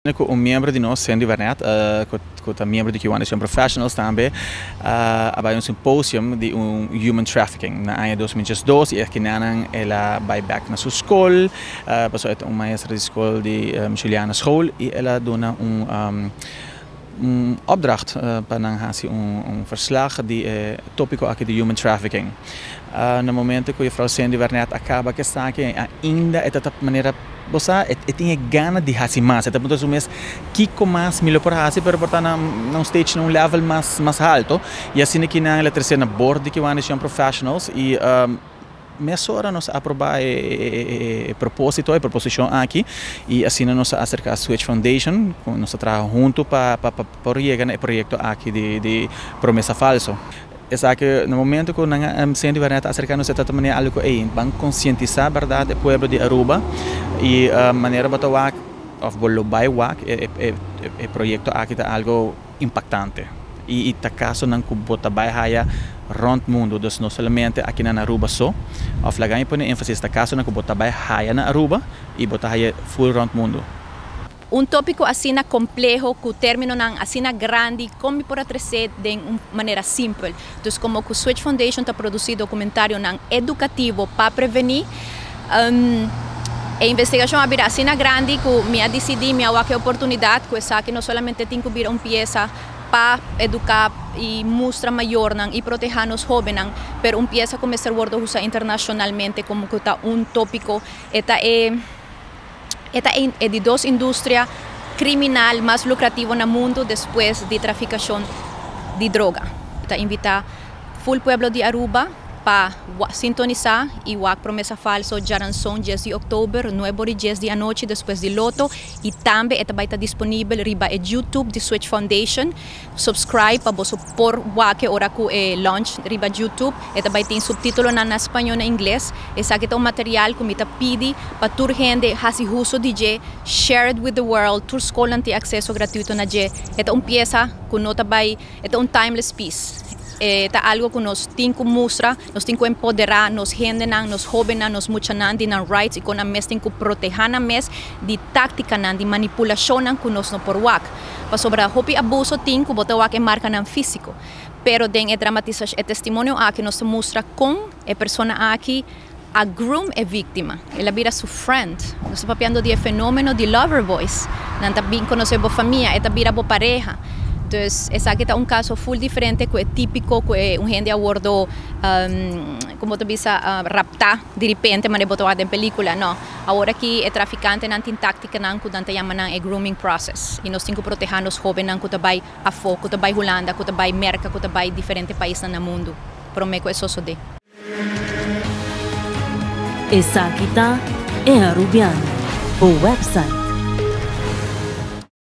Cu un miembro di nos, Cindy Wernet, cu ta miembro di Kiwanis Young Professionals tambe, a bay un symposium di un human trafficking na aña 2012 y akinan el a bay back na su scol, pasobra e ta un maestra di scol di Juliana School y el a duna un opdracht pa nan haci un verslag di e topico aki di human trafficking. Na momento cu juffrouw Cindy Wernet a caba cu esaki, ainda e ta manera, bo sa, e tin e gana di haci mas. E ta puntra su mes kico mas mi lo por haci, pero por ta na un stage, na un level mas halto. Y asina cu nan el a trece na board di Kiwanis Young Professionals y mesora nos a aproba e proposito, e proposicion aki, y asina nos a acerca Switch Foundation, cu nos a traha hunto pa por yega na e proyecto aki di Promesa Falso. Esaki na momento cu nan Cindy Wernet a acerca nos, e ta manera algo cu ban concientisa, berdad, e pueblo di Aruba y manera bo ta wak of bo lo bay wak e proyecto aki ta algo impactante y ta casonan cu bo ta bay haya rond mundo, dus no solamente aki na Aruba so, of laga mi pone enfasis, ta casonan cu bo ta bay haya na Aruba y bo ta haya full rond mundo. Un topico asina compleho, cu terminonan asina grandi, con por trece di un manera simpel? Anto, como cu Switch Foundation ta produci documentarionan educativo pa preveni, e investigacion a bira asina grandi cu mi a dicidi, mi a wak e oportunidad, cu esaki no solamente tin cu bira un pieza pa educa y mustra mayornan y proteha nos hobennan, pero un pieza cu mester wordo usa internacionalmente como cu ta un topico, e ta di dos industria criminal mas lucrativo na mundo despues di traficacion di droga. Ta invita full pueblo di Aruba pa sintonisa y wak Promesa Falso diaranson 10 di october, 9 or 10 di anochi, despues di Lotto, y tambe e ta bay ta disponibel riba e YouTube di Switch Foundation. Subscribe pa bo por wak ora cu e launch riba YouTube. E tambe tin subtitulonan na Spaño, na Ingles. Esaki ta un material cu mi ta pidi pa tur hende haci uso di dje, share it with the world, tur scol tin acceso gratuito na dje. E ta un pieza cu no ta bay, e ta un timeless piece. Ta algo cu nos tin cu mustra, nos tin cu empodera nos hendenan, nos hobennan, nos muchanan di nan rights y cu nan mes tin cu proteha nan mes di tacticanan, di manipulacionnan cu nos no por wak. Pasobra hopi abuso tin cu bo ta wak e marcanan fisico. Pero den e dramatisacion, e testimonio aki nos ta mustra con e persona aki a groom e victima. El a bira su friend. Nos ta papiando di e fenomeno di lover boys. Nan ta bin conoce bo famia, e ta bira bo pareha. Dus esaki ta un caso full diferente cu e tipico cu e un hende a wordo con ta bisa, rapta di repente, manera bo ta wak den pelicula. No. Awor aki e traficantenan tin tacticanan cu nan ta yama nan e grooming process. Y nos tin cu proteha nos hobennan cu ta bay afo, cu ta bay Hulanda, cu ta bay Merca, cu ta bay diferente paisnan na mundo. Prome cu e sosode. Esaki ta E Arubiano, o website.